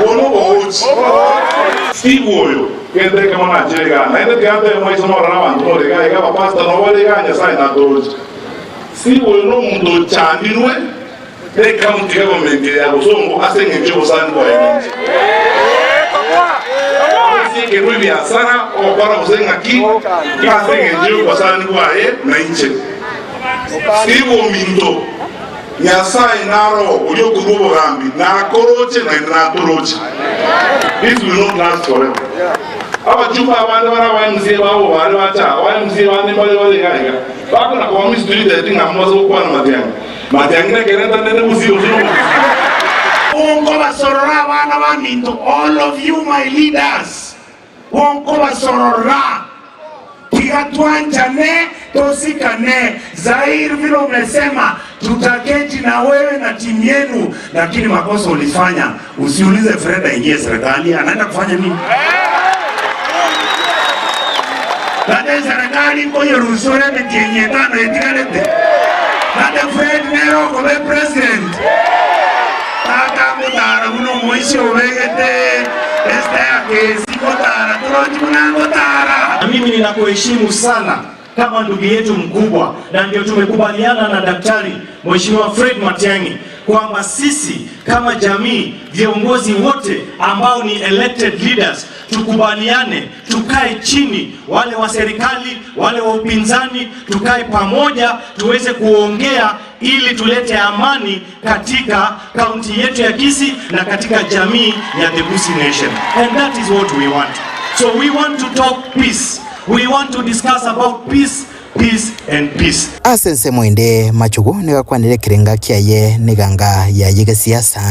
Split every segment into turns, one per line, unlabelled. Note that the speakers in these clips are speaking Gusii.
Obo nobogochi. Steve oyo, gento ekemo nachire igaa, naende tiga ntebe mwaiso morore abanto more igaa iga, abapastor nabo bare igaa, Nyasae natoroche. Steve oyo nomonto ochandirwe ne county government eye ya Bosongo ase engencho y'obosani bwaye ninche. Agosiekerwa ebiasara, ogokora gose ng'aki, ase engencho y'obosani bwaye nainche. Steve ominto, Nyasae naro oria okorua obogambi, nakoroche naende natoroche. This will not last forever. Abachumba abande bare aba MCA babo bare bacha aa, aba MCA bande mbare bare iga iga, bakona koba mistreated ng'a mbase gokwana Matiang'i. Matiang'i nekero ntanene gusii gose nomogusii.
Bonkobasorora abana baminto, all of you my leaders, bonkobasorora. Tiga twanchane, tosikane. Zair vile umesema tutaketi na wewe na timu yenu, lakini makosa ulifanya, usiulize Fred aingie serikali, anaenda kufanya nini? Nande serikali nkoyerusia ore emetienyi etano etigarete, nande Fred nere okoba epresident. Tata ngotara buna omoisia obegete estaircase ngotara torochi buna ngotara.
Na mimi ninakuheshimu sana kama ndugu yetu mkubwa, na ndio tumekubaliana na Daktari Mheshimiwa Fred Matiang'i kwamba sisi kama jamii, viongozi wote ambao ni elected leaders, tukubaliane, tukae chini, wale wa serikali, wale wa upinzani, tukae pamoja tuweze kuongea ili tulete amani katika kaunti yetu ya Kisii na katika jamii ya the Gusii Nation. And that is what we want. So we want to talk peace. We want to discuss about peace, peace and peace.
Ase ensemo ende Machugo nigo akwanire ekerenga kiaye neganga yaye gesiasa.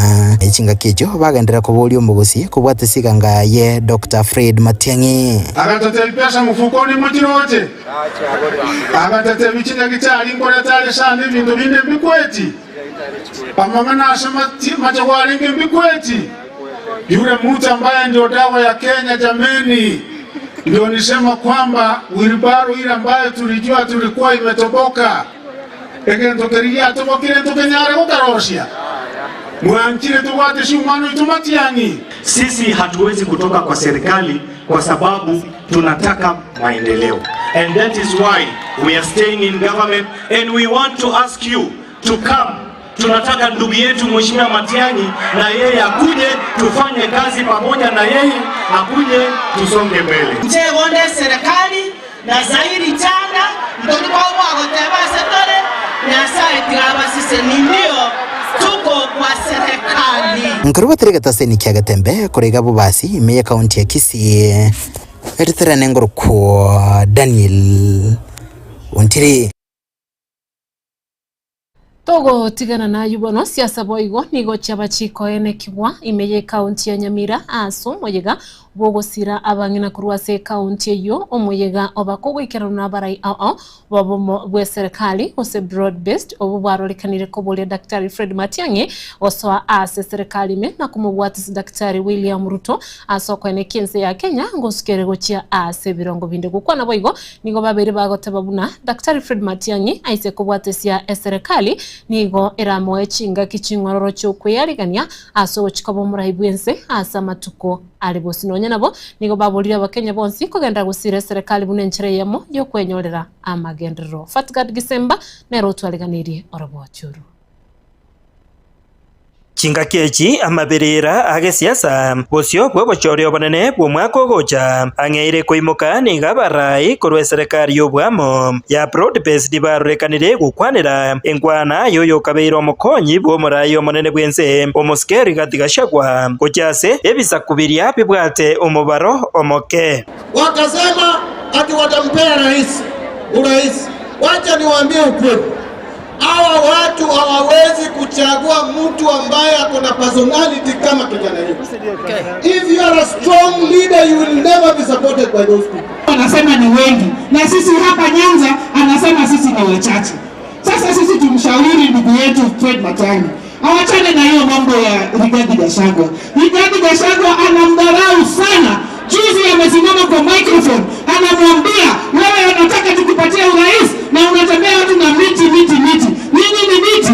Chingaki echio bagenderera koboria omogosi kobwatisia eganga yaye Doctor Fred Matiang'i.
Agatatebia pesa mfukoni mochiroche? Agatatebia chinyagitari nkoreta are sana ebinto binde mbikweti? Amang'ana ase machogo arenge mbikweti? Yule mtu ambaye ndio dawa ya Kenya jameni, ndio nisema kwamba wilbaro ile ambayo tulijua tulikuwa imetoboka egento keria giatobokire ntokenyare gokerosia mwanchire tobwate chiumano oito matiang'i.
Sisi hatuwezi kutoka kwa serikali kwa sababu tunataka maendeleo and that is why we are staying in government and we want to ask you to come. Tunataka ndugu yetu Mheshimiwa Matiang'i na yeye akuje tufanye kazi pamoja na yeye akuje tusonge mbele.
Inche igo nde eserekari, na zaidi chanda, ntori koboa goteba ase tore, Nyasae tiga abaseseni, ndio tuko kwa serikali.
Nkorwa batari getaseni kia Getembe kore iga Bobasi ime ye county ya Kisii eriterane ngorokwo Daniel Ontiri.
Togotigana nayio bono, siasa boigo nigo chiaba chikoenekigwa ime y'ekaunti ya Nyamira ase omoyega bw'ogosira abang'ina korwa ase ekaunti eyio, omoyega oba kogoikeranwa nabarai ao ao b'obomo bw'eserekari gose broad based obwo bwarorekanire koboria Daktari Fred Matiang'i gosoa ase eserekari ime na komobwatisia Daktari William Ruto ase okoenekia ense ya Kenya ngosukere gochia ase ebirongo binde. Gokwana boigo Nigo babeire bagoteba buna Daktari Fred Matiang'i aise kobwatesia eserekari nigo eramoe chingaki ching'ororo chi'okweyarigania ase ogochia koba omorai bw'ense ase amatuko are bosio. Nonya nabo nigo baborire abakenya bonsi kogenderera gosira eserekari buna enchera eyemo y'okwenyorera amagenderero. Fatgard Gisemba nere otwariganirie oroboti oru.
Chingaki echi amabirira a gesiasa, bosio bw'obochori obonene bw'omwaka ogocha, ang'eire koimoka nigo abarai korwa eserekari y'obwamo ya Broad Based barorekanire gokwanera enkwana y'oyokabeire omokonyi bw'omorai omonene bw'ense omosike Rigathi Gachagua gochia ase ebisaku biria bibwate omobaro omoke.
Wakasema ati watampea rais urais. Wacha niwaambie ukweli, hawa watu hawawezi kuchagua mtu ambaye ako na personality kama kijana yetu. If you are a strong leader you will never be supported by those people.
Anasema ni wengi na sisi hapa Nyanza anasema sisi ni wachache. Sasa sisi tumshauri ndugu yetu Fred Matiang'i awachane na hiyo mambo ya Rigathi Gachagua. Rigathi Gachagua anamdharau sana. Juzi amesimama kwa microphone anamwambia wewe unataka tukupatie urais na unatembea watu na miti miti miti. Nyinyi ni miti.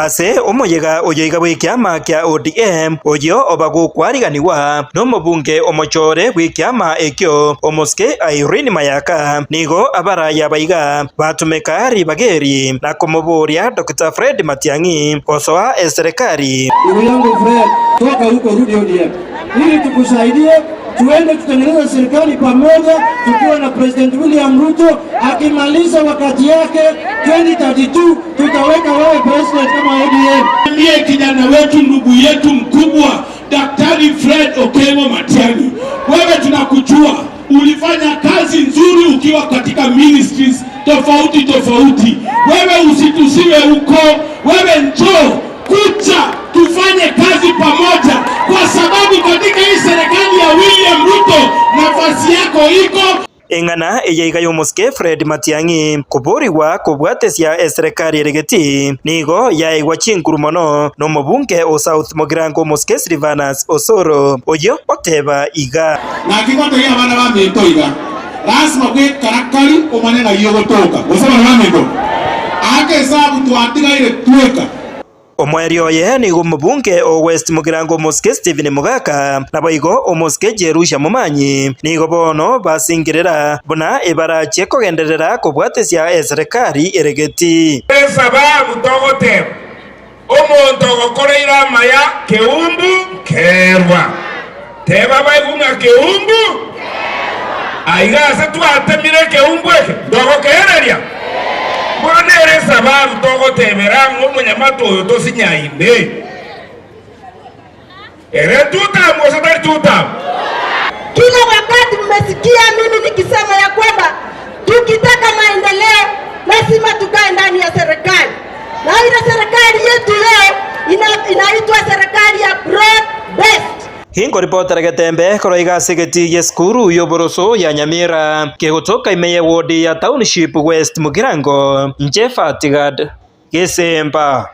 Ase omoyega oyo iga bw'ekiama kia ODM, oyio oba gokwariganigwa nomobunge omochore bw'ekiama ekio, omosike Irene Mayaka, nigo abaraya abaiga batumeka ribaga eri na komoboria Dokita Fred Matiang'i gosoa eserekari.
Ndugu yangu Fred, toka huko rudi ODM ili tukusaidie, tuende tutengeneze serikali pamoja, tukiwa na President William Ruto akimaliza wakati yake 2032 tutaweka wewe president kama ODM.
Ndiye kijana wetu, ndugu yetu mkubwa Daktari Fred Okengo Matiang'i, wewe tunakujua, ulifanya kazi nzuri ukiwa katika ministries tofauti tofauti. Wewe usitusiwe huko, wewe njoo kucha tufanye kazi pamoja, kwa sababu katika hii serikali ya William Ruto nafasi yako iko.
Eng'ana eye iga y'omosike Fred Matiang'i koborigwa kobwatesia eserekari ere getii nigo yaigwa chinkuru mono nomobunge o South Mugirango omosike Silvanus Osoro oyio oteba iga.
Naki ngotebia abana baminto iga, Lasima bwekarakari omanye ng'ai ogotoka, gose abana baminto? Ake esabu twatigaire tweka.
Omoerio oye nigo omobunge o West Mugirango omosike Stephen Mogaka, naboigo omosike Jerusha Momanyi nigo bono basingerera buna ebarachie kogenderera kobwatesia eserekari ere getii.
Esababu togoteba, Omonto ogokoreire amaya keumbu nkerwa. Teba baigwe ng'a keumbu aiga ase twatemire ekeumbu eke ntogokeereria. Bono nere esababu togotebera ng'a omonyamato oyo tosinyaine. Ere tutamu gose tari tutamu?
Kila wakati mmesikia mimi nikisema ya kwamba tukitaka maendeleo lazima tukae ndani ya serikali, na ile serikali yetu leo ina, inaitwa serikali ya broad based.
Hinkoripotera Getembe korwa iga ase egetii gi'esukuru y'oboroso ya Nyamira kegotoka ime y'ewodi ya Township West Mugirango, inche Fatigad Gesemba.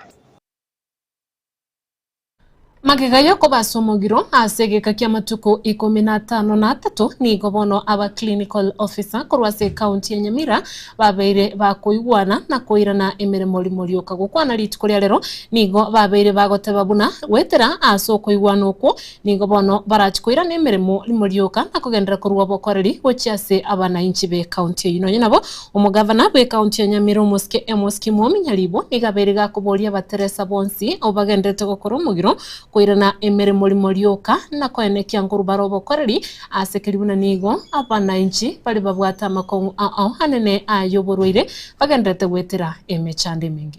Magega y'okoba ase omogiro ase egeka ki'amatuko ikomi na atano na atato, nigo bono aba clinical officer korwa ase ecounty ya Nyamira babeire bakoigwana na koirana emeremo rimo rioka. Gokwana rituko ria rero nigo babeire bagoteba buna goetera ase okoigwana okwo nigo bono barachi koirana emeremo rimo rioka na kogenderera korwa obokoreri gochia ase abanainchi be county eyio. Nonye nabo Omogavana bw'Ekaunti ya Nyamira Omosike Amos Kimwomi Nyaribo nigo abeire gakoboria abateresa bonsi obagenderete gokora omogiro koirana emeremo rimo rioka na koenekia nkorwa bare obokoreri ase keria buna nigo abanainchi baria babwate amakong'u ao anene ay'oborwaire bagenderete goetera emechando emenge.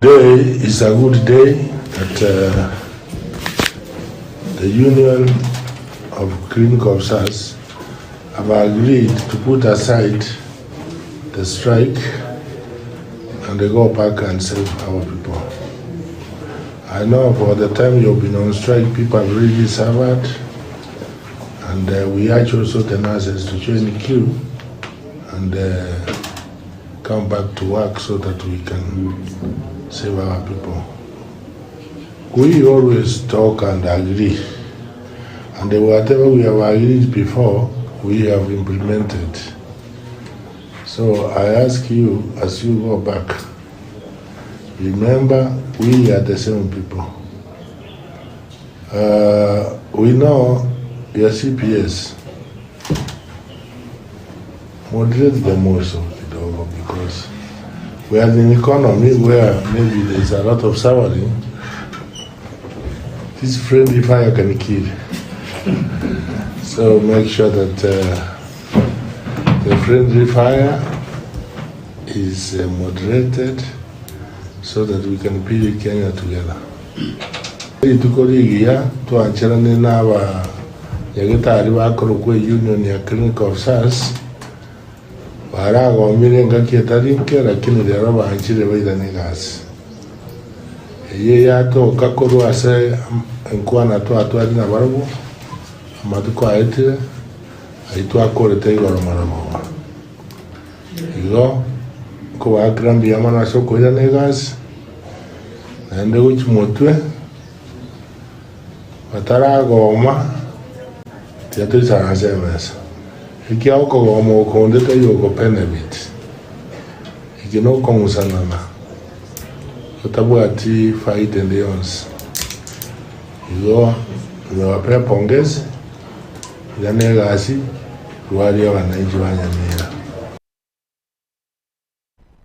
Today is a good day that the Union of Clinical Officers have agreed to put aside the strike and go back and save our people. I know for the time you've been on strike, people have really suffered, and we urge also the nurses to join the queue and come back to work so that we can save our people. We always talk and agree, and whatever we have agreed before, we have implemented. So I ask you, as you go back, remember we are the same people. We know your CPS. Moderate them also kidogo because we are in an economy where maybe there is a lot of suffering. This friendly fire can kill. So make sure that the friendly fire is moderated so that we can build Kenya together. Rituko rigiya twancherane na abanyagetari bakorokwa Union ya Clinical Officers, baragomire engaki etari nke lakini rero banchire bairane egasi. Eyio yatoka korwa ase enkwana twatwarire nabarabwo amatuko aetire, ayio twakorete igoro marogoba. Igo nkobaakera mbuya mono ase okoirana egasi, naende gochia motwe, bataragoma, tiga toisaranse emesa. Ekiagera okogoma oko onde taiyo okobenefit, eke nokong'usanana. Otabwati faida ende yonsi. Igo nimewapea pongezi, iga negasi, rwaria abananchi ba Nyamira.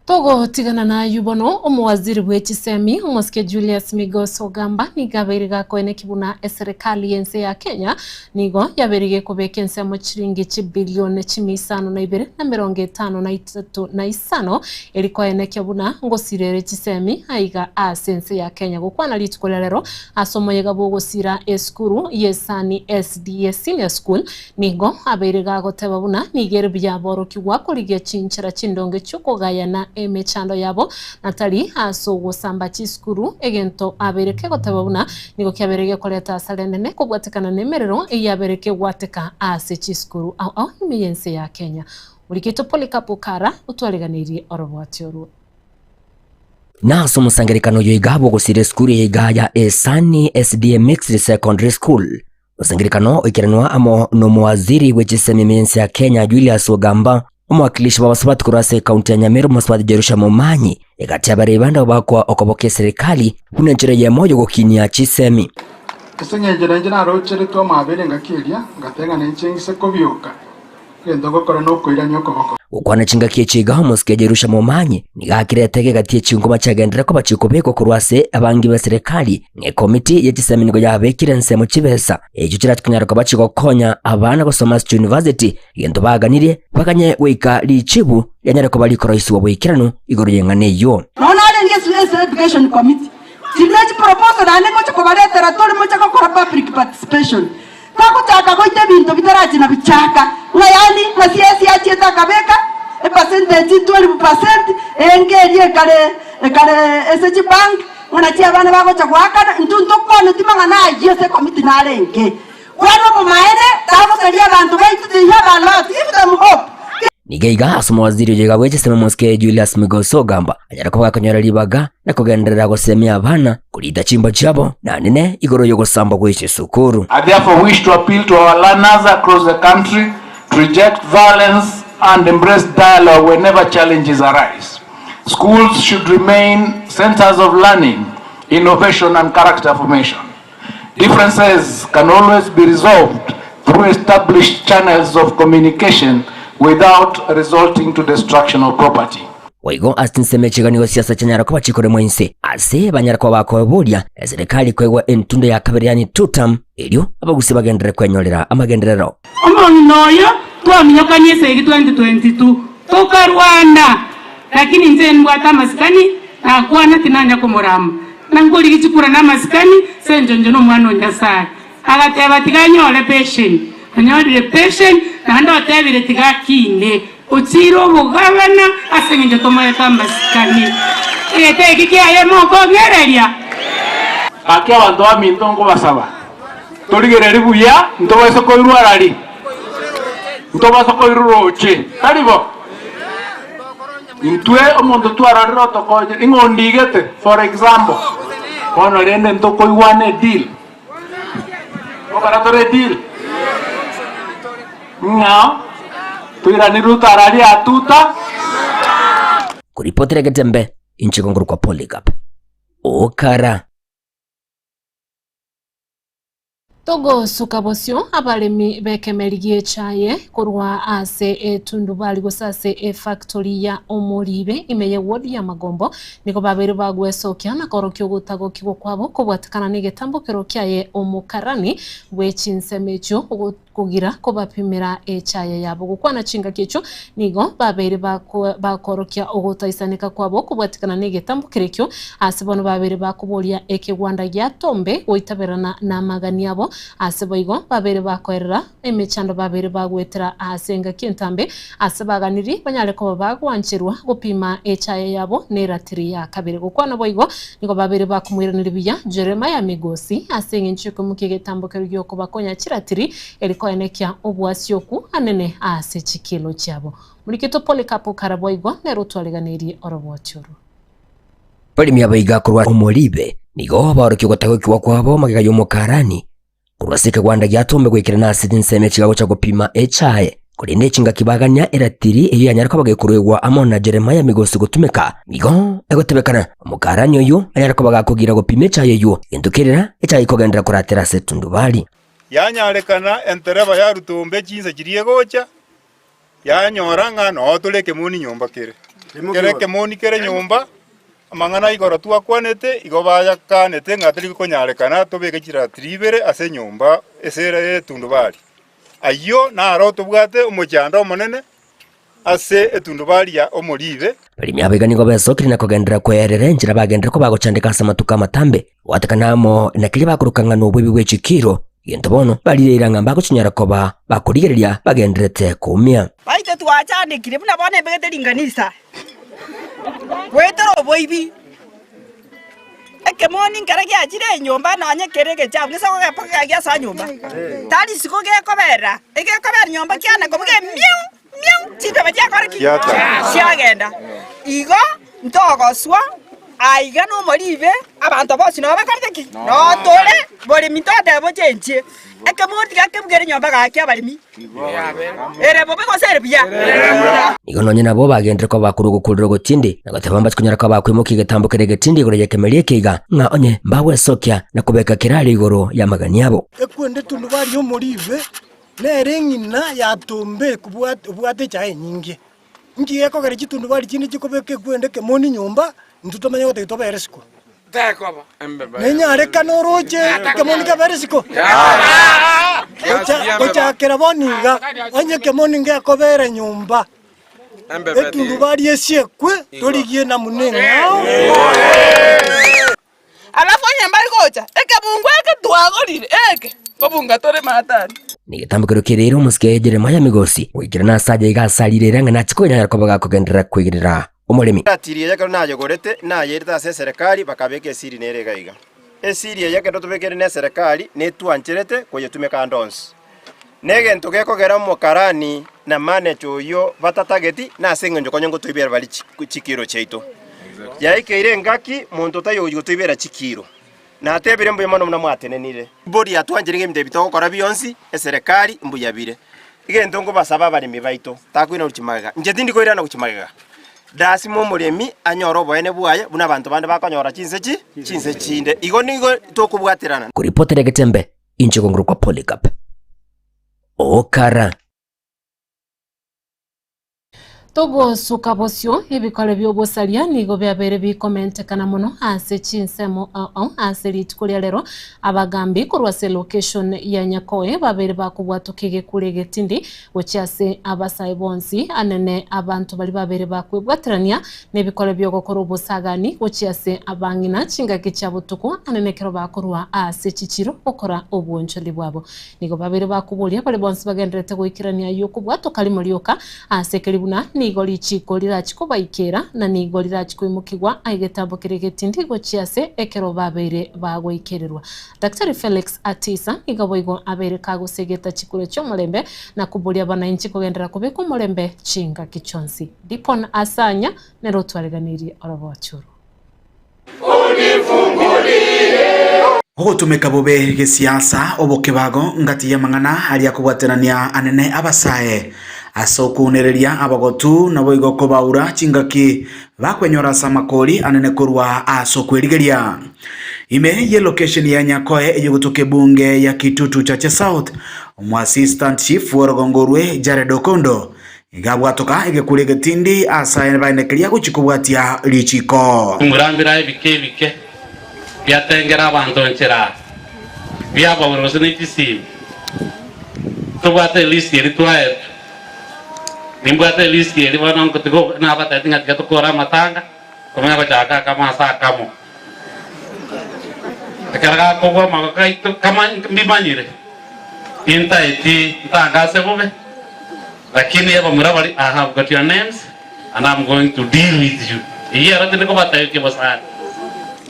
Togotigana nayio bono, omowaziri bwe chisemi, omosike Julius Migos Ogamba nigo abeire gakoeneki buna eserekari y'ense ya Kenya nigo yabeire gekobeka ensemo chiringi chibilioni chimia isano na ibere na emerongo etano na itato na isano eri koenekia buna ngosira ere chisemi aiga ase ense ya Kenya. Gokwana rituko ria rero ase omoyega bw'ogosira esukuru y'esani SDA Senior School Nigo abeire gagoteba buna nigo ere buya aborokigwa korigia chinchera chindonge chi'okogayana emechando yabo, na tari ase ogosamba chisukuru, egento abeire kegoteba buna nigo kiabeire gekoreta asara enene kobwatekana nemerero eyabeire kegwateka ase chisukuru ao ao ime y'ense ya Kenya. Oriketwe Polycarp Okara otwariganeirie orobwati orwo.
Na ase omosangererekano oyo iga bw'ogosira esukuru eye iga ya Esani SDA Mixed Secondary School, Omosangererekano oikeranwa amo nomowaziri bwe chisemi y'ense ya Kenya Julius Ogamba, omowakilishi bw'abasubati korwa ase ekaunti ya Nyamira omosubati Jerusha Momanyi, egati y'abarei bande abwo bakoa okoboka eserekali buna enchera eyemo y'ogokinyia chisemi.
Ase engencho nainche narocheretwe amaabera engaki eria, ngateba ng'a nainche ngise kobioka. Egento ngokora nokoirania okoboko.
Gokwana chingaki echi iga omosike Jerusha Momanyi nigo akirete egati ye chingoma chiagenderere koba chikobekwa korwa ase abangi b'eserekari ng'a ekomiti ye chisemi nigo yabekire ensemo chibesa echio chirache konyara koba chigokonya abana gosoma ase chiuniversity egento baganirie baganye goika richibu rianyare koba rikoroisigwa boikeranu igoro y'eng'ana eyio.
Nonya narenge ase education committee, chiria chiproposal naende ngocha kobaretera tore moche gokora public participation. Bagochaka goita ebinto bitarachi na bichaka, ng'a yaani ng'a siesi achiete akabeka epercentage 12 percent enge eria ekare ekare ase chibank ng'a nachi abana bagocha goakana, intwe ntokwaneti mang'ana ayio ase ekomiti narenge. Kwana obomaene tagosaria abanto baito they have a lot, give them hope.
Nigo iga ase omowaziri oyo iga bw'echisemi omosike Julius Migos Ogamba anyare koba gakonyora ribaga na kogenderera gosemia abana korita chimba chiabo na nene igoro y'ogosambwa gwe chisukuru.
I therefore wish to appeal to our learners across the country to reject violence and embrace dialogue whenever challenges arise. Schools should remain centers of learning, innovation and character formation. Differences can always be resolved through established channels of communication without resulting to destruction of property.
Boigo ase chinsemo echiganigwa siasa chianyara koba chikoremwa inse, ase banyare koba bakoeboria eserekari koegwa entundo ya kabere yaani two term, erio abagusia bagenderere kwenyorera amagenderero.
Omong'ina oyo twaminyokania esegi 2022 tokarwana, lakini inche nimbwate amasikani nakwana tinanya komorama. Na nkorigia chikura namasikani ase engencho inche nomwana o Nyasae. Agateba tiga anyore pension, onyorire pension naende otebire tiga akine, ochiire obogabana ase engencho tomoete amasikani. Egete eki kiaye mokong'ereria.
Gaki abanto baminto nkobasaba, torigererie buya, ntobaise koirwa arari, ntobaise koirwa roche, tari bo? Intwe omonto twarorire otokonye, ing'o ondigete, for example, bono rende ntokoigwana edeal, ngokora tore edeal? Ng'a toiranie Ruto araria atuta.
Koripotera egetembe, inche nkorokwa Polycarp Okara.
Togosuka bosio abaremi b'ekemeri gi'echaye korwa ase etundubari gose ase efactory ya Omoribe ime ye ward ya Magombo nigo babeire bagwesokia na korokia ogotagokigwa kwabo kobwatekana negetambokero kiaye omokarani bwe chinsemo echio kogira kobapimera echaye yabo. Gokwana chingaki echio nigo babeire bakorokia ogotaisaneka kwabo kobwatikana negetambokero ekio ase bono babeire bakoboria ekegwanda gia Tombe goitaberana namagani abo. Ase boigo babeire bakoerera emechando babeire bagwetera ase engaki entambe ase baganirie banyare koba bagwancherwa gopima echaye yabo neratiri ya kabere. Gokwana boigo nigo babeire bakomoiraneria buya Jeremiah Migosi ase engencho y'okoimokia egetambokero giokobakonya chiratiri eri koenekia obwasioku anene ase chikilo chiabo. Morikito Polycarp Okara boigo nere otwariganeirie oroboti orwo.
Abaremi abaiga korwa Omoribe nigo baorokia ogotagokigwa kwabo magega y'omokarani Korwa ase ekegwanda gia Tombe goikerana ase chinsemo echiga gocha gopima echae. Korende chingaki bagania eratiri eyio yanyare koba gekoruegwa amo na Jeremia Migosi gotumeka, nigo egotebekana omokarani oyio anyare koba gakogira gopima echaye eyio, gento kerera echaye ekogenderera koratera ase etundubari.
Yanyarekana entereba yarutombe chinsa chiria egocha, yanyora ng'a noo tore ekemoni nyomba kere. Kere ekemoni kere nyomba, amang'ana igoro twakwanete, igo bayakanete ng'a teri konyarekana tobeke chiratiri ibere ase enyomba ase ere etundubari. Ayio naro tobwate omochando omonene ase etundubari ya omoriibe.
Abaremi abaiga nigo besokire na kogenderera kweerera enchera bagenderere koba gochandeka ase amatuko amatambe, gwatekana amo na keria bakoroka ng'a noboibi bwe chikiiro, gento bono barireire ng'a mbagochinyara koba bakorigereria bagendererete koumia.
Baito twachandekire buna bono embegete ringanisa goetera oboibi. Ekemoni nkere giachire enyomba nonya kere egechafu gese gogepoka giasoa nyomba. Tari isiko gekoberera, egekobera nyomba kiana kobuga emiu miu chimbeba chiakora ki? Chiagenda. Igo ntogoswa aiga nomoribe abanto bonsi nabo bakorete ki? Notore boremi totebe bochenchie. Ekemoni tiga kebugere nyomba gaki abaremi. Ere bobe gose ere buya?
Nigo nonya nabwo bagenderere koba bakorua ogokurera ogotindi, na goteba mbache konyara koba bakoimokia egetambo keria egetindi igoro y'ekemeria eke iga, ng'a onye mbagwesokia na kobeka kerari igoro y'amagani abo.
Ekwende tundubari y'omoribe nere eng'ina ya tombe obwate echae enyinge. Inki gekogera chitundubari chinde chikobeka ekwende ekemoni nyomba, intwe tomanye gotebia tobere isiko? Nenyarekane oroche ekemoni kebere isiko? Gochakera bono iga, onye ekemoni ngekobera nyomba, etundubari esiekwe, torigie namuna eng'ao.
Alafu onye mbari gocha, ekebungo eke twagorire eke, nkobunga tore maatari.
Negetambokero keria ere omosike Jeremia Migosi, goikerana ase aye iga ase arire ere ng'a nache konyara koba gakogenderera koigerera omoremi.
Eratiri eye ekero nayegorete, nayeirete ase eserekari, bakabeka esiri nere iga iga. Esiri eye ekero tobekire neserekari, netwancherete koyetumeka ande onsi. Negento gekogera omokarani na manager oyio batatageti nase eng'encho konya ngotoibera bare chikiro chiaito. Yaikeire engaki monto taiyo ogochia gotoibera chikiro. Natebire mbuya mono buna mwatenenire. Boria twanchire ng'a ebinto ebi togokora bionsi, eserekari mbuya bire. Egento nkobasaba abaremi baito, takoirana gochia magega. Inche tindi koirana gochia magega. Lasima omoremi anyore oboene bwaye buna abanto bande bakonyora chinse chi chinse chinde. Igo nigo tokobwaterana.
Koripotera egetembe, Inche gongorokwa Polycarp. Okara.
Togosuka bosio, ebikore bi'obosaria nigo biabeire bikomentekana mono ase chinsemo ao ao ase rituko ria rero. Abagambi korwa ase location ya Nyakoe babeire bakobwatoka egekure egetindi gochia ase abasae bonsi anene abanto baria babeire bakwebwaterania nebikore bi'ogokora obosagani gochia ase abang'ina chingaki chia botuko anene ekero bakorwa ase chichiro gokora obwonchori bwabo. Nigo babeire bakoboria baria bonsi bagendererete goikerania ayio okobwatoka rimo rioka ase ekeri buna nigo richiiko rirachi kobaikera na nigo rirachi koimokigwa egetambo keria getindi gochia ase ekero babeire bagoikererwa. Daktari Felix Atisa nigo boigo abeire kagosegeta chikura chi'omorembe na koboria abanainchi kogenderera kobeka omorembe chingaki chionsi. Dikon Asanya nere otwareganirie orobochi oro.
Ogotumeka bobe gesiasa, obokebago, ngati y'amang'ana aria akobwaterania anene abasae ase okounereria abagotu, naboigo kobaura chingaki bakwenyora ase amakori anene korwa ase okwerigeria. Ime ye location ya Nyakoe eyogotoka ebunge ya Kitutu Chache South, Omoassistant Chief bw'orogongo orwe Jared Okondo Nigo abwatoka egekuri egetindi ase abaenekeria gochia kobwatia richiiko.
Murambire ebike ebike biatengera abanto nchera biabaure gose ne chisimi. Tobwate elist eria twaetwe. Nimbwate elist eria bono ngotiga nabatebi ng'a tiga tokore amatanga tomanye gochaka akamo ase akamo. Ekero gakogwa amaboko aito kama mbimanyire, tintaeti ntangase bobe. Lakini abamura baria, I have got your names and I'm going to deal with you. Eyio ero tindi kobateebia bosa.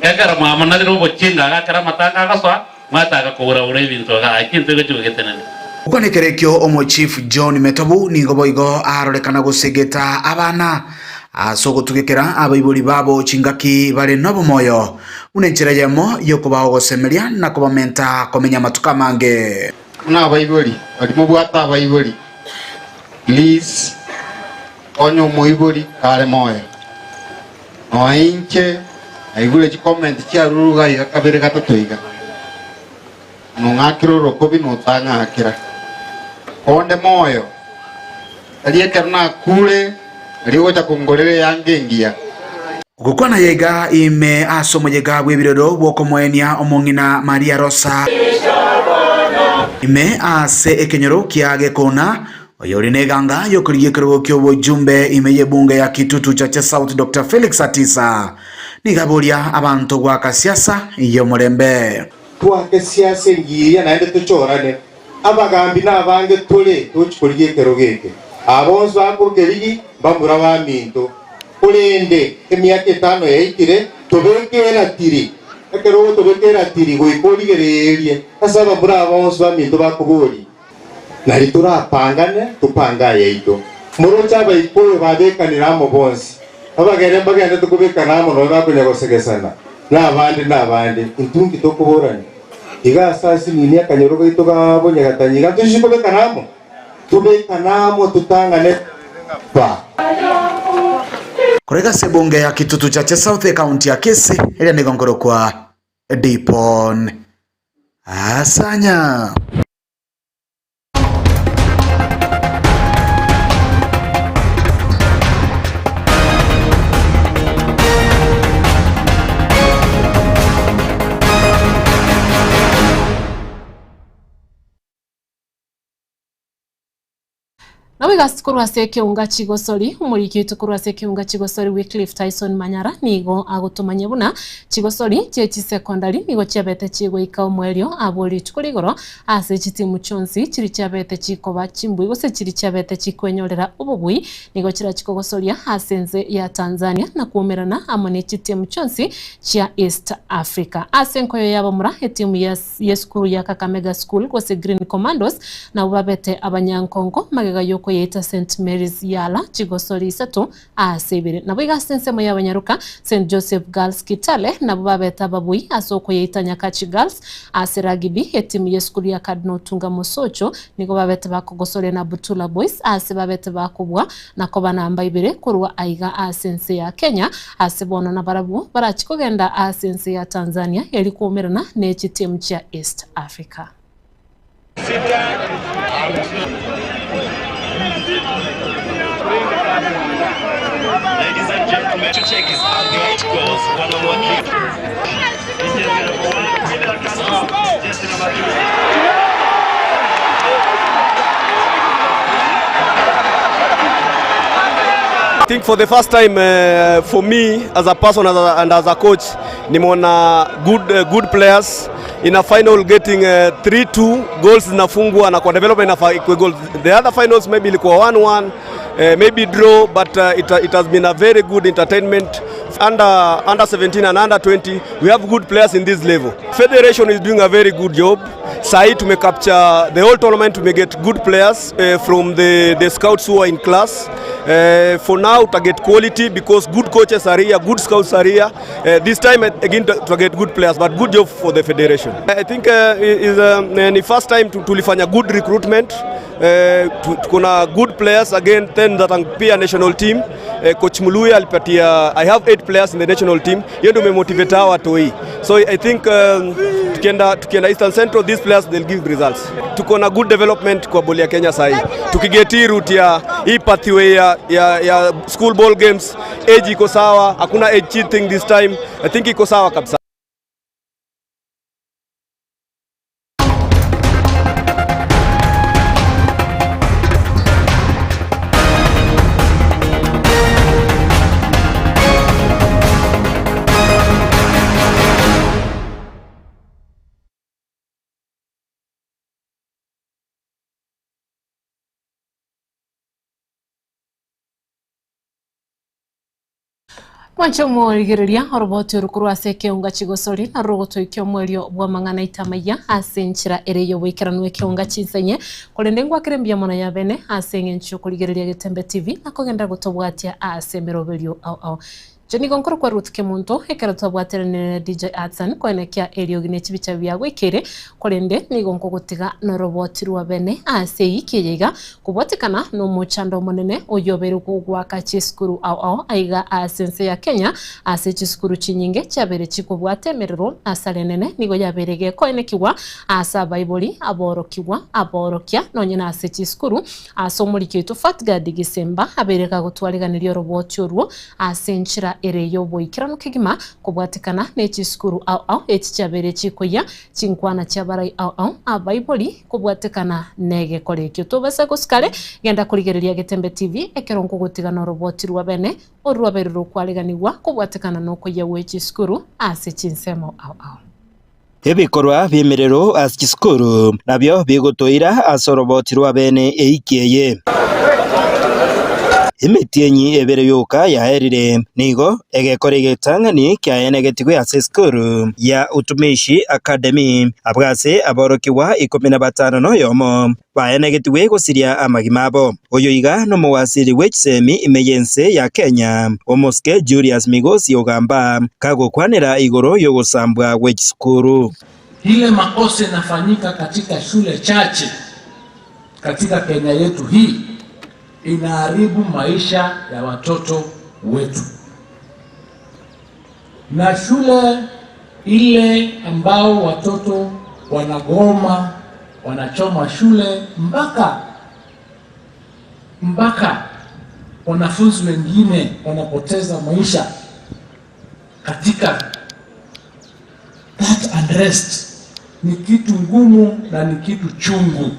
Ekero mwamonarire obochinga agakera amatanga agasoa, mwachaka koura-ura ebinto igaa, ekio intwe egochia gogetenenia.
Okwana ekero ekio omochief John Metobu nigo boigo arorekana gosegeta abana ase ogotugekera abaibori babo chingaki bare nobomoyo buna enchera eyemo yokobaa ogosemeria na kobamenta komenya amatuko amange.
Buna abaibori, baria mobwate abaibori.
Please konya omoibori kare moyo. Nonya inche naigure chicomment chiarure iga iga kabere gatato iga. Nong'akera orokobi na otang'akera. Konde moyo, tari ekero nakure nario ogocha kongorera eyanga engiya.
Gokwana yaiga ime ase omoyega bw'ebirero bw'okomoenia omong'ina Maria Rosa ime ase ekenyoro kia Gekona, oyore neganga y'okorigia ekerogo ki'obochumbe ime y'ebunge ya Kitutu Chache South Doctor Felix Atisa, nigo aboria abanto goaka siasa y'omorembe.
Twake siasa engiya naende tochorane. Abagambi nabange tore tochi korigia ekerogo eke. Aba bonsi bakokerigi mbamura baminto. Korende emiaka etano yaikire, tobeke eratiri. Ekero ogotobeka eratiri goika origererie ase abamura aba bonsi baminto bakoborie. Nari torapangane, topange ayaito. Moroche Abaikuyu babekanire amo bonsi. Abagere mbagenderete kobekana amo nonya bakonya gosegesana, na abande na abande. Intwe inki tokoborania? Iga ase asinini akanyoro gaito ga bonyegatanyi iga ntochiche kobekana amo? Tobekane amo totang'ane pa.
Korega ase ebunge ya Kitutu Chache South ekaunti ya Kisii eria nigo nkorokwa Dipon Asanya.
Nabo egasi korwa ase ekeunga chigosori, omoriki oito korwa ase ekeunga chigosori Wycliffe Tyson Manyara nigo agotomanyia buna chigosori chie chisekondari nigo chiabete chigoika omoerio abwo rituko rigoro ase chitimu chionsi chiri chiabete chikoba chimbui gose chiri chiabete chikwenyorera obobui nigo chirachi kogosoria ase ense ya Tanzania na koumerana amo ne chitimu chionsi chia East Africa. Ase enkoyo y'abamura etimu ya y'esukuru ya Kakamega School gose Green Commandos nabwo babete abanyankongo magega y'okoyeita St Mary's Yala chigosori isato ase ibere. Naboigo ase ensemo y'abanyaroka St Joseph Girls Kitale nabwo babete ababui ase okoyeita Nyakachi Girls ase ragibi etimu y'esukuru ya Cardinal Otunga Mosocho nigo babete bakogosoria na Butula Boys ase babete bakobua na koba namba ibere korwa aiga ase ense ya Kenya, ase bono nabarabwo barachie kogenda ase ense ya Tanzania erio koumerana ne chitimu chia East Africa.
I think for the first time uh, for me as a person as a, and as a coach nimeona good, uh, good players in a final getting uh, 3-2 goals zinafungwa na kwa development inafaa ikuwe goals. The other finals maybe ilikuwa 1-1 uh, maybe draw but uh, it, it has been a very good entertainment under, under 17 and under 20 we have good players in this level. Federation is doing a very good job. Sahi tume capture the whole tournament tume get good players uh, from the, the scouts who are in class. Uh, for now to get quality because good coaches are here, good scouts are here. Uh, this time again to, to get good players but good job for the federation. I think uh, is um, ni first time tulifanya good recruitment. Uh, tuko na good players again then that pia national team. Uh, coach Muluya alipatia I have 8 players in the national team. Hiyo ndio imemotivate hawa watoi. So I think um, tukienda tukienda Eastern Central these players they'll give results. Tuko na good development kwa boli ya Kenya sahi. Tukiget hii route ya hii pathway ya, ya, ya school ball games, age iko sawa, hakuna age cheating this time. I think iko sawa kabisa.
Mwanche omorigereria oroboti oru korwa ase ekeunga chigosori narwo rogotoikia omoerio bw'amang'ana aito amaya ase enchera ere y'oboikeranu ekeunga chinsenye korende ngwakere mbuya mono ya bene ase eng'encho y'okorigereria Getembe TV na kogenderera gotobwatia ase emeroberio ao ao. Inche nigo nkorokwa Ruth Kemunto, ekero twabwateranire na DJ Hudson koenekia eriogi ne chibicha biagoikeire, korende nigo nkogotiga noroboti rwa bene ase eyiki eye iga, kobwatekana nomochando omonene oyio obeire goaka chisukuru ao ao aiga ase ense ya Kenya ase chisukuru chinyinge chiabeire chikobwata emerero asare enene nigo yabeire gekoenekigwa ase abaibori, aborokigwa, aborokia nonye nase chisukuru ase omoriki oito Fatgard Gisemba abeire gagotwariganeria oroboti orwo ase enchera ere y'oboikeranu kegima kobwatekana ne chisukuru ao ao echi chiabeire chikoyia Chinkwana chi'abarai ao ao abaibori kobwatekana negekora ekio. Tobasa gosikare, genda korigereria Getembe TV ekero nkogotiga noroboti rwa bene orwabeire rokwareganigwa kobwatekana nokoyia gwe chisukuru ase chinsemo ao ao.
Ebikorwa bi'emerero ase chisukuru nabio bigotoira ase oroboti rwa bene eiki eye. Emetienyi ebere yoka yaerire, nigo egekora egetang'ani kiaenegetigwe ase esukuru ya Utumishi Academy, abwo ase aborokigwa ikomi na batano na oyomo baenegetigwe gosiria amagima abo. Oyo iga nomowasiri bwe chisemi ime y'ense ya Kenya, Omosike Julius Migosi Ogamba, kagokwanera igoro y'ogosambwa gwe chisukuru.
Ile makosa inafanyika katika shule chache katika Kenya yetu hii inaharibu maisha ya watoto wetu. Na shule ile ambao watoto wanagoma, wanachoma shule mpaka mpaka wanafunzi wengine wanapoteza maisha katika that unrest, ni kitu ngumu na ni kitu chungu.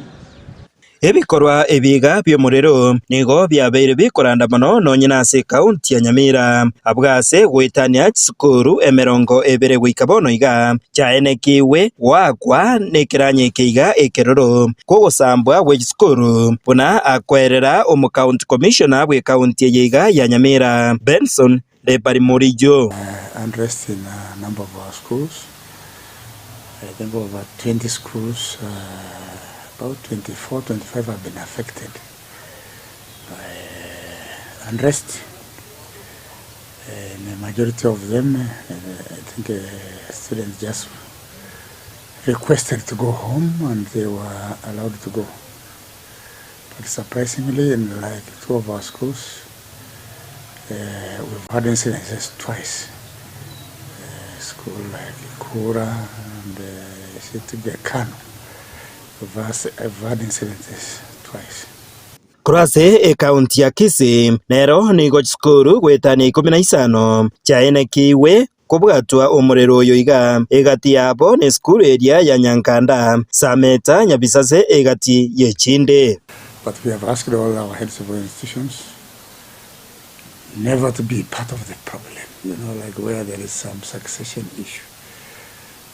Ebikorwa ebi iga bi'omorero nigo biabeire bikoranda mono nonye nase ekaunti ya Nyamira, abwo ase goetania chisukuru emerongo ebere goika bono iga chiaenekigwe goakwa nekeranya eke iga ekeroro kogosambwa gwe chisukuru buna akoerera omokaunti commissioner bw'ekaunti eye iga ya Nyamira Benson Lebarimorijo.
Unrest in a number of our schools, I think over 20 schools, about 24, 25 have been affected by unrest. And the majority of them, I think students just requested to go home and they were allowed to go. But surprisingly, in like two of our schools, uh, we've had incidences twice. Uh, school like Kura and uh, Gekano, we've had incidences twice.
Korwa ase ekaunti ya Kisii nero nigo chisukuru goetania ikomi na isano chiaenekiigwe Kobwatwa omorero oyo iga, egati yabo nesukuru eria ya Nyankanda, Sameta, Nyabisase egati y'echinde.
But we have asked all our heads of institutions never to be part of the problem, you know, like where there is some succession issue.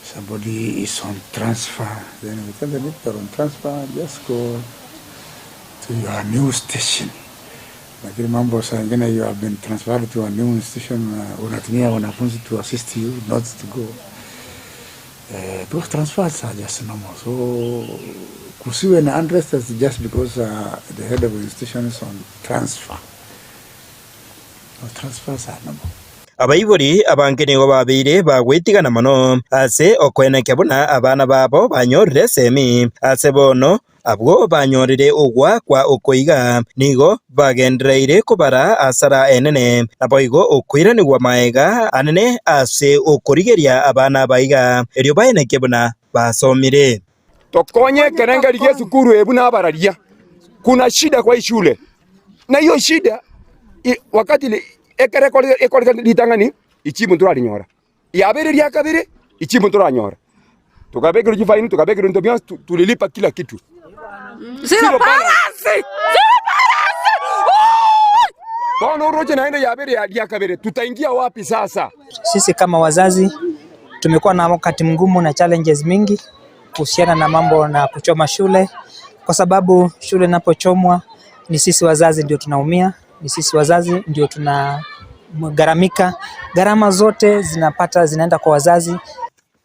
Somebody is on transfer, then we tell them if they're on transfer, just go to your new station. Lakini mambo saa ingine you have been transferred to a new institution, unatumia wanafunzi to assist you not to go. Because transfers are just normal. So kusiwe na unrest just because the head of institution is on transfer. No, transfers are normal.
Abaibori abange nigo babeire bagwetigana mono ase okoenekia buna abana babo banyorire esemi ase bono Abwo banyorire ogoakwa oko iga, nigo bagendereire kobara asara enene, naboigo okoiranigwa magega anene ase okorigeria abana aba iga, erio baenekie buna basomire.
Tokonye ekerengerio gi'esukuru eye buna abararia. Kuna shida kwa ishule, na hiyo shida wakati ekero ekorete ritang'ani ichibu ntorarinyora. Yabeire ria kabere, ichibu ntoranyora. Tukabekerwa chifaini, tukabekerwa ebinto bionsi, tulilipa kila kitu.
Zero balance! Zero balance!
Bono oroche naende yabeire ya ria kabere, tutaingia wapi sasa?
Sisi kama wazazi tumekuwa na wakati mgumu na challenges mingi kuhusiana na mambo na kuchoma shule, kwa sababu shule inapochomwa ni sisi wazazi ndio tunaumia, ni sisi wazazi ndio tunagharamika, gharama zote zinapata zinaenda kwa wazazi.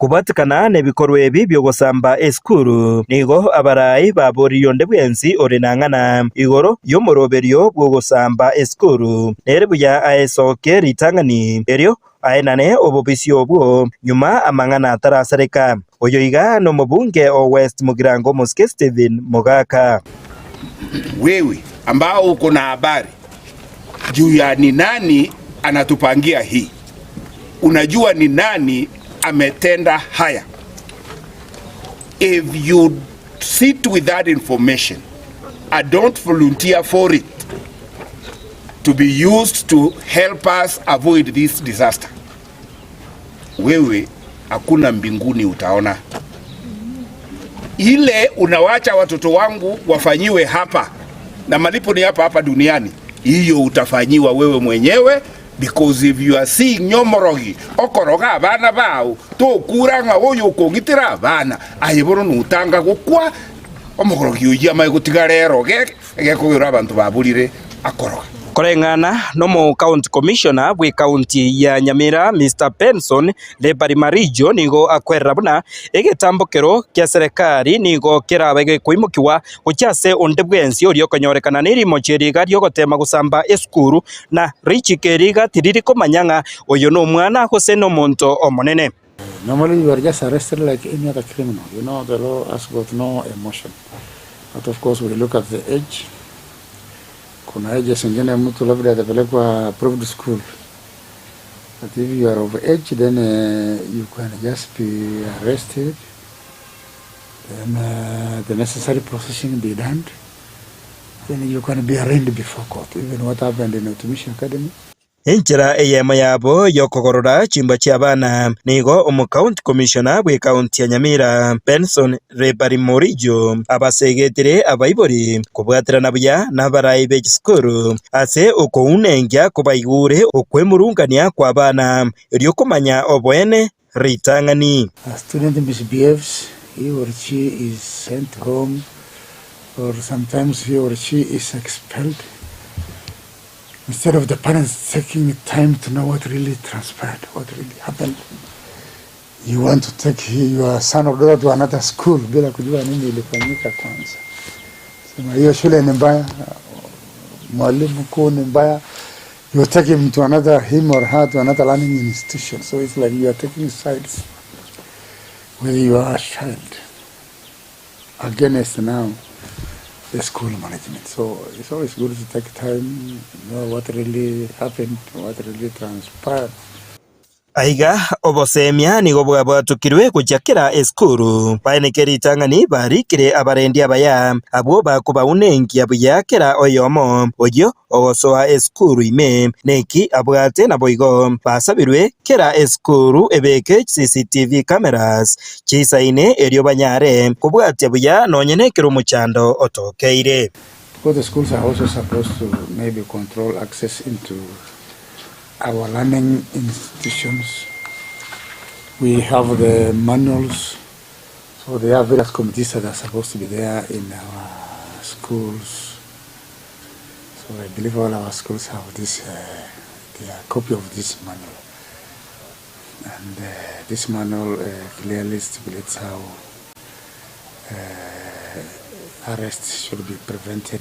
Kobwatekana nebikorwa ebi bi'ogosamba esukuru, nigo abarai baboririe onde bwensi ore nang'ana igoro y'omoroberio bw'ogosamba esukuru, nere buya aesokie ritang'ani, erio aenane obobisi obwo nyuma amang'ana atarasareka. Oyo iga nomobunge o West Mugirango Omosike Stephen Mogaka.
Wewe ambao uko na habari juu ya ni nani anatupangia hii, unajua ni nani ametenda haya. If you sit with that information and don't volunteer for it to be used to help us avoid this disaster, wewe hakuna mbinguni utaona. Ile unawacha watoto wangu wafanyiwe hapa na malipo ni hapa hapa duniani, hiyo utafanyiwa wewe mwenyewe because if you are seeing nyomorogi okoroga abana bao tokura ng'a oyo okong'itera abana aye bono notanga gokwa omokorogi oyio amaye gotiga rero gekogera abanto baburire akoroga.
Koreng'ana nomo county commissioner bwe county ya Nyamira Mister Benson Lebari Marijo nigo akwerera buna egetambokero kia serekari nigo kerabe gekoimokiwa gochia ase onde bwensi oria okonyorekana nerimocho eri iga riogotema gosamba esukuru na richiko eri iga tiriri komanya ng'a oyo nomwana gose nomonto omonene.
Normally you are just arrested like any other criminal. You know, the law has got no emotion. But of course we look at the age. Kuna ages zingine mtu labda atapelekwa approved school. But if you are of age then you can just be arrested. Then the necessary processing be done. Then you can be arraigned before court. Even what happened in Utumishi Academy.
Enchera eyemo yabo y'okogorora chimbwa chi'abana nigo omocounty commissioner bw'ecounty ya Nyamira Benson Rebari Morijo abasegetire abaibori kobwaterana buya nabarai be chisukuru ase okounenkia kobaigure okwemurungania kw'abana erio komanya oboene ritang'ani.
A student misbehaves, he or she is sent home or sometimes he or she is expelled. Instead of the parents taking time to know what really transpired, what really happened, you want to take your son or daughter to another school bila kujua nini ilifanyika kwanza. Sema hiyo shule ni mbaya, mwalimu mkuu ni mbaya. You take him to another, him or her to another learning institution. So it's like you are taking sides with your child against now the school management. So it's always good to take time, know what really happened, what really transpired.
Aiga obosemia nigo bwabwatokirwe gochia kera esukuru, baeneke ritang'ani barikire abarendi abaya, abwo bakobaunenkia buya kera oyomo oyio ogosoa esukuru ime neki abwate naboigo basabirwe kera esukuru ebeke CCTV cameras chisaine erio banyare kobwatia buya nonye nekero omochando otokeire.
Because the schools are also supposed to maybe control access into our learning institutions. We have the manuals, so there are various committees that are supposed to be there in our schools. So I believe all our schools have this, their copy of this manual. And this manual clearly stipulates how arrests should be prevented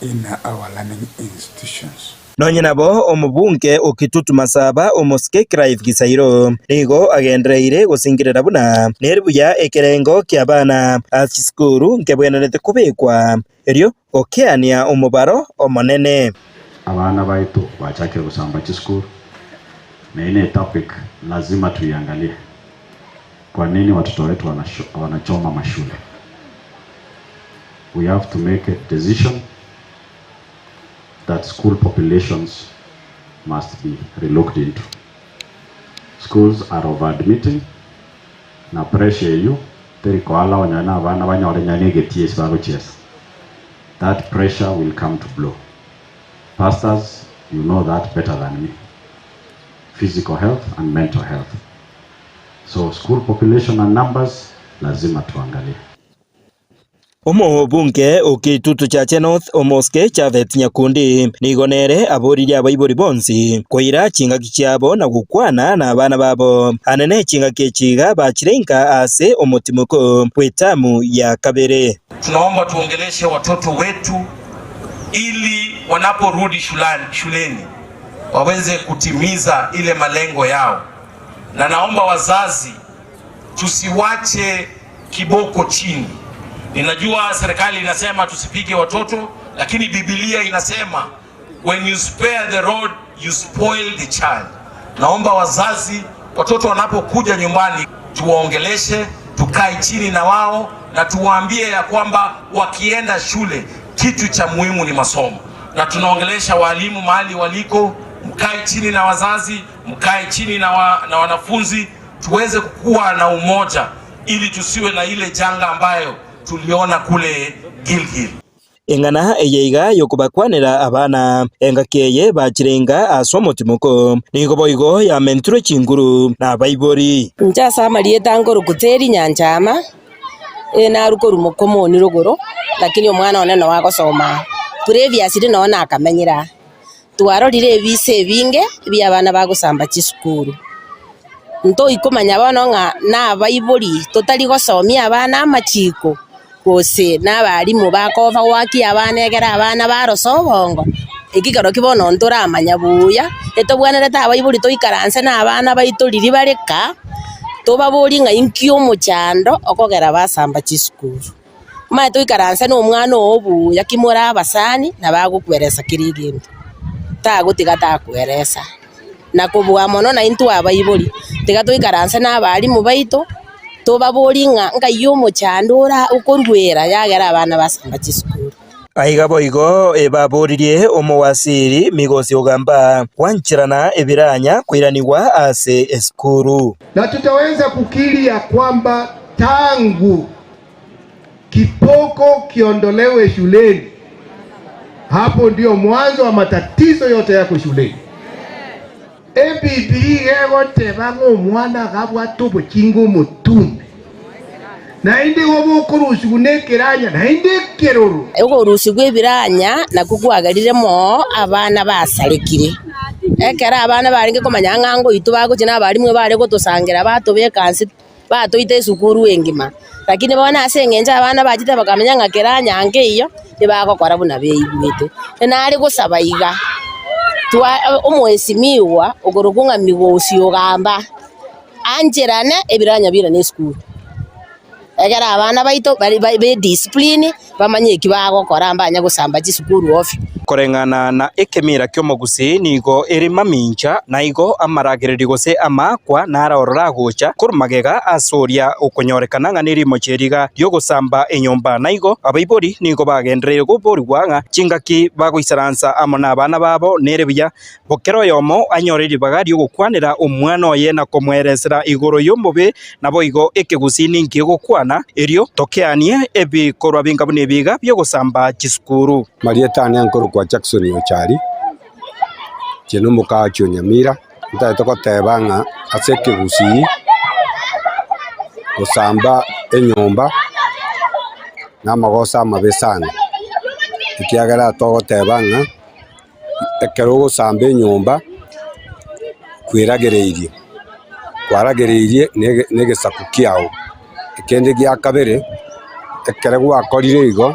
in our learning institutions.
Nonye nabo omobunge o Kitutu Masaba omosike Clive Gisairo nigo agendereire gosingerera buna nere buya ekerengo kia abana ase chisukuru nkebwenerete kobekwa erio gokeania omobaro omonene.
Abana baitu bachakire gosamba chisukuru na ine topic lazima tuiangalie. Kwa nini watoto wetu wanachoma mashule? We have to make a decision that school populations must be relooked into. Schools are over-admitting, na pressure eyu teri koala onyana abana banyore nyane egetie ase bagochiesa. That pressure will come to blow. Pastors, you know that better than me. Physical health and mental health. So school population and numbers lazima tuangalie.
Omobunge o Kitutu Chache North Omosike Japhet Nyakundi nigo nere aboririe abaibori bonsi koira chingaki chiabo na gokwana nabana babo anene chingaki echi iga bachire inka ase omotimoko bw'etamu ya kabere.
Tunaomba tuongeleshe watoto wetu ili wanaporudi shuleni waweze kutimiza ile malengo yao, na naomba wazazi tusiwache kiboko chini. Ninajua serikali inasema tusipige watoto, lakini Biblia inasema when you spare the rod you spoil the child. Naomba wazazi, watoto wanapokuja nyumbani tuwaongeleshe, tukae chini na wao na tuwaambie ya kwamba wakienda shule kitu cha muhimu ni masomo, na tunaongelesha walimu mahali waliko, mkae chini na wazazi, mkae chini na, wa, na wanafunzi tuweze kuwa na umoja ili tusiwe na ile janga ambayo tuliona kule Gilgil.
Eng'ana eye iga y'okobakwanera abana engaki eye bachire inga ase omotimoko, nigo boigo yamentirwe chinguru nabaibori.
Inche ase amarieta nkorokwa Teri Nyanchama, eh narwa korwa Mokomoni rogoro, lakini omwana one noo agosoma aa. Previously noo nakamenyire aa. Twarorire ebisa ebinge ebia abana bagosamba chisukuru. Ntoikomanya bono ng'a nabaibori totari gosomia abana amachiko, gose na abalimu bakoba goakia abana ekero abana barosa obongo, eki kero ki bono ntoramanya buya, etobwenerete abaibori toikaranse na abana baito riria bare kaa, tobaborie ng'a inki omochando okogera basamba chisukuru. Omanye toikaranse na omwana oo buya ki more abasani, nabo agokweresa kera egento, tagotiga takweresa. Na kobua mono naintwe abaibori, tiga toikaranse na abalimu baito, tobaborie ng'a nkai omochando ora okoruera yagera abana basamba chisukuru.
Aiga boigo ebaboririe omowasiri Migosi Ogamba gwancherana ebiranya koiranigwa ase esukuru.
Na tutaweza kukiri ya kwamba tangu kipoko kiondolewe shuleni, hapo ndio mwanzo wa matatizo yote yako shuleni. Ebibiri egoteba ng'a omwana agabwate obokinga omotume, naende igo bokorusigwa nekeranya, naende ekeroro.
Okorusigwa ebiranya nakwo kwagerire moo abana basarekire. Ekero abana barenge komanya ng'a ngoitwa bagochia na abalimu ebare gotosangera batobeka nse batoita esukuru engima. Lakini bono ase eng'encho abana bachete bakamenya ng'a kera anyange eyio, tibagokora buna beigwete. Nare gosaba iga, twa omwesimigwa okorokwa ng'a Migosi Ogamba, ancherane ebiranya birane esukuru. Ekero abana baito bare be discipline, bamanye eki bagokora mbanye gosamba chisukuru ofio.
Koreng'ana na ekemira ki'omogusii nigo ere mamincha, na igo amaragererio gose amaakwa naro ororo agocha korwa magega ase oria okonyorekana ng'a nerimocho eriga ri'ogosamba enyomba. Na igo abaibori nigo bagendereire koborigwa ng'a chingaki bagoisaransa amo nabana babo nere buya Kera oyomo anyore ribaga ri'ogokwanera omwana oye na komoeresera igoro y'omobe, naboigo ekegusii ninki egokwana, erio tokeanie ebikorwa binga buna ebiiga bi'ogosamba chisukuru.
Marieta ane nkorokwa Jackson Ochari, inche nomokaachi o Nyamira, ntagete goteba ng'a ase ekegusii, gosamba enyomba namagoso amabe sana, ekiagera togoteba ng'a. Ekero ogosamba enyomba kweragereirie, kwaragereirie na egesaku kiao. Ekende gia kabere, ekero gwakorire igo,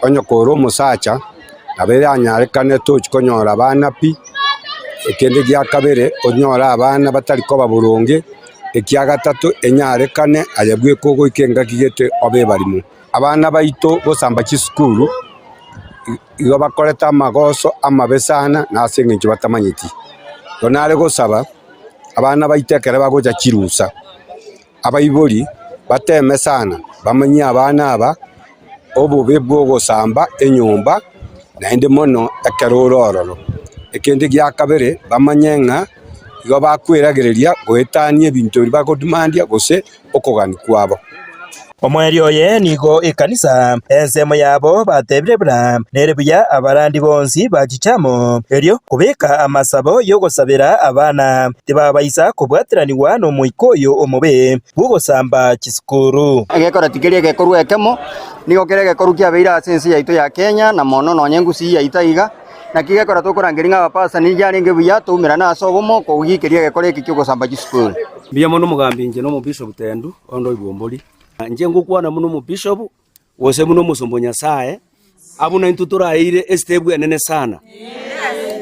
onye kore omosacha, nabo eranyarekane tochi konyora abana pi, ekende gia kabere onyore abana batari koba boronge, ekia gatato enyarekane aye bweka ogoika engaki gete obe ebarimo. Abana baito gosamba chisukuru igo bakorete amagoso amabe sana na ase eng'encho batamanyeti. Igo nare gosaba abana baito ekero bagocha chirusa, abaibori bateme sana bamanyie abana aba obobe bwa ogosamba enyomba naende mono ekero ore ororo. Ekende gia kabere bamanye ng'a igo bakweragereria goetania ebinto ebi bagodemandia gose okogania kwabo.
Omoerio oye nigo ekanisa ensemo yabo batebire buna nere buya abarandi bonsi bachiche amo, erio kobeka amasabo y'ogosabera abana tibabaisa kobwateranigwa n'omoika oyo omobe bw'ogosamba chisukuru.
Egekora tikeri egekorwa ekemo, nigo kere egekoru kiabeire ase ense yaito ya Kenya, na mono nonya engusii yaito aiga. Naki gekora tokorangeria ng'a abapastor nigo arenge buya toumerane ase obomo kogiikeria egekora eke ki'ogosamba chisukuru.
Mbuya mono omogambi inche na omobishop Tendu onde oibwa-ombori. Inche ngokwana buna omobishop gose buna omosomba o Nyasae, abwo naintwe toraeire estep enene sana,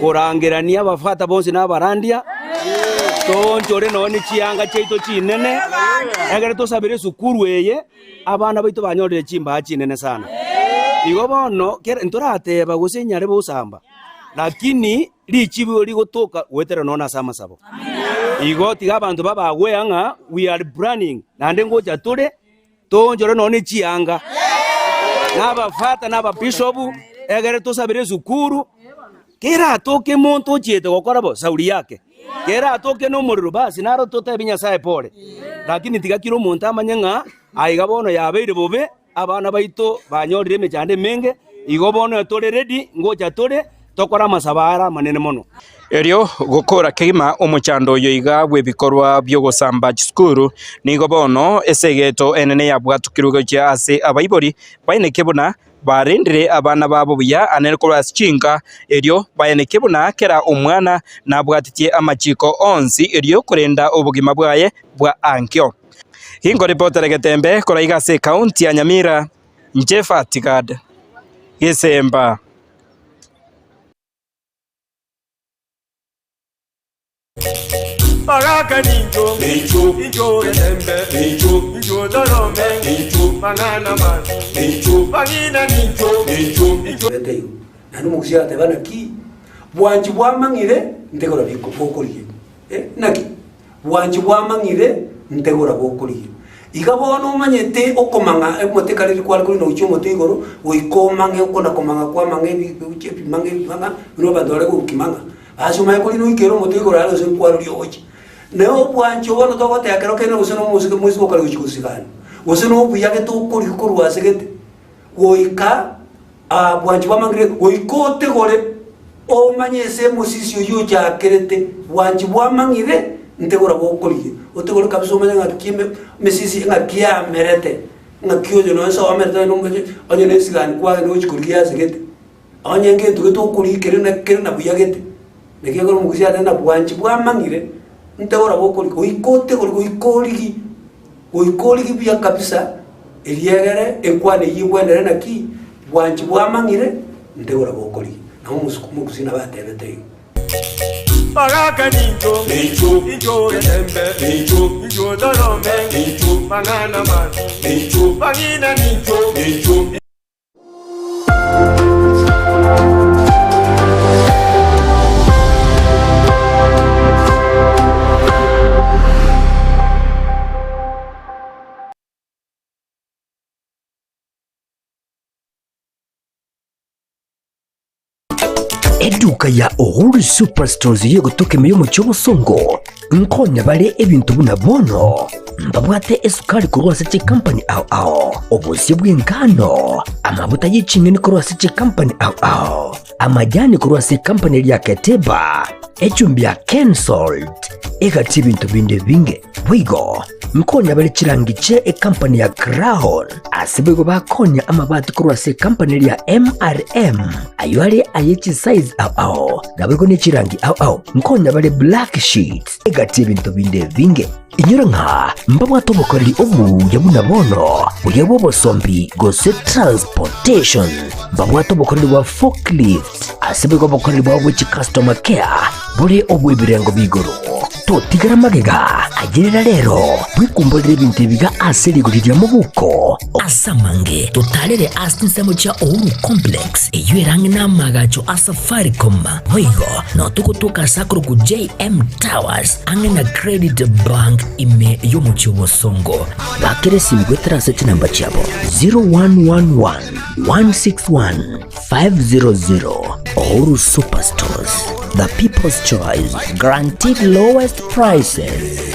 korangerania abafata bonsi na abarandia, toonchore nonye ne chianga chiaito chinene, ekero tosabere esukuru eye, abana baito banyorire chimbaa chinene sana. Igo bono kera ntorateba gose nyare bosamba, lakini richibu rigotoka goetera nonya ase amasabo. Igo tiga abanto babagwea ng'a we are planning, naende ngocha tore toonchore nonya ne chianga, na abafata na ababishop, egere tosabere esukuru, keratoke omonto ochiete gokora bo sauri yake, keratoke na omorero basi naro totebie Nyasaye pole, lakini tiga kera omonto amanye ng'a aiga bono yabeire bobe. Abana baito banyorire emechando emenge, igo bono tore ready, ngocha tore tokore amasabo are amanene mono.
Erio gokora kegima omochando oyo iga bw'ebikorwa bi'ogosamba chisukuru, nigo bono esegeto enene yabwatukirwe gochia ase abaibori baineke buna barendire abana babo buya ane korwa ase chinka, erio baeneke buna kera omwana nabwatetie amachiko onsi erio korenda obogima bwaye bwa ankio. Ginkoripotera egetembe koraiga ase ekaunti ya Nyamira, inche Fatigad Gesemba.
Baraka nincho, nincho, nincho getembe, nincho, nincho torome, nincho, mang'ana mabi, nincho, bang'ina nincho, nincho, nincho.
Naende omogusii agateba, Naki bwanchi bwamang'ire ntegora bokorigia. Naki Bwanchi bwamang'ire, ntegora bokorigia. Iga bono omanyete okomang'a omote kare rikware korina gochia omote igoro, goika omang'e okona komang'a kwamang'a ebi gochia ebimang'a ebimang'a, buna abanto bare gokimang'a. Ase omanye korina oikere omote igoro aria gose nkwaroria ogochia. Naye obwanchi obo bono togoteba kero kende gose na omosike moise gokare gochia gosigana, gose na obuya gete okorigia korwa ase gete, goika Bwanchi bwamangire goika otegore omanye ase emosisi oyio ochakerete. Bwanchi bwamang'ire ntegora bokorigia. Otegore kabisa omanye ng'aki emesisi ng'aki yamerete, ng'aki oyo nonye omerete onye nomoche onye na esigani kwagenda gochia korigia ase gete. Onye ngento gete okorigia kere na kere na buya gete. Naki ekero omogusii ateba ng'a bwanchi bwamang'ire ntegora bokorigia goika otegore goika origie. Goika origie buya kabisa, eriegere enkwana eyio egwenere naki bwanchi bwamang'ire, ntegora bokorigia. Nabo omogusii nabo atebete igo.
Baraka nincho, nincho, nincho getembe, nincho, nincho torome, nincho, mang'ana mabi, nincho, bang'ina nincho, nincho.
Eduka ya Uhuru Superstores y'egotoka ime y'omochie obosongo nkonya bare ebinto buna bono mbabwate esukari korwa ase chikampani ao ao, obosie bw'engano, amabuta ye ching'eni korwa ase chikampani ao ao, amajani korwa ase ekampani eria ya Keteba, echumbi ya Kensalt, egati ebinto binde ebinge. Boigo nkonya bare chirangi chie ekampani ya Crown, ase boigo bakonya amabati korwa ase ekampani eria ya MRM, ayio are aye chisize ao ao, naboigo ne chirangi ao ao. Nkonya bare black sheets, egati ebinto binde ebinge. Inyora ng'a mbabwate obokoreri obuya buna bono, buya bw'obosombi gose transportation. Mbabwate obokoreri bwa forklift, ase boigo obokoreri bwabo bwe chicustomer care bore obw'ebirengo b'igoro. Totigera magega, ayerera rero, bwekumborere ebinto ebiga ase rigori ria mobuko. Ase amange, totarere ase chinsemo chia Uhuru Complex, eyio ere ang'e n'amaagacho a Safaricom. Boigo, nao togotoka ase akorokwa JM Towers, ang'e na Credit Bank ime y'omochie o Bosongo. Bakera esimi goetera ase chinamba chiabo 0111 161 500. Uhuru Superstores, the people's choice, guaranteed lowest prices.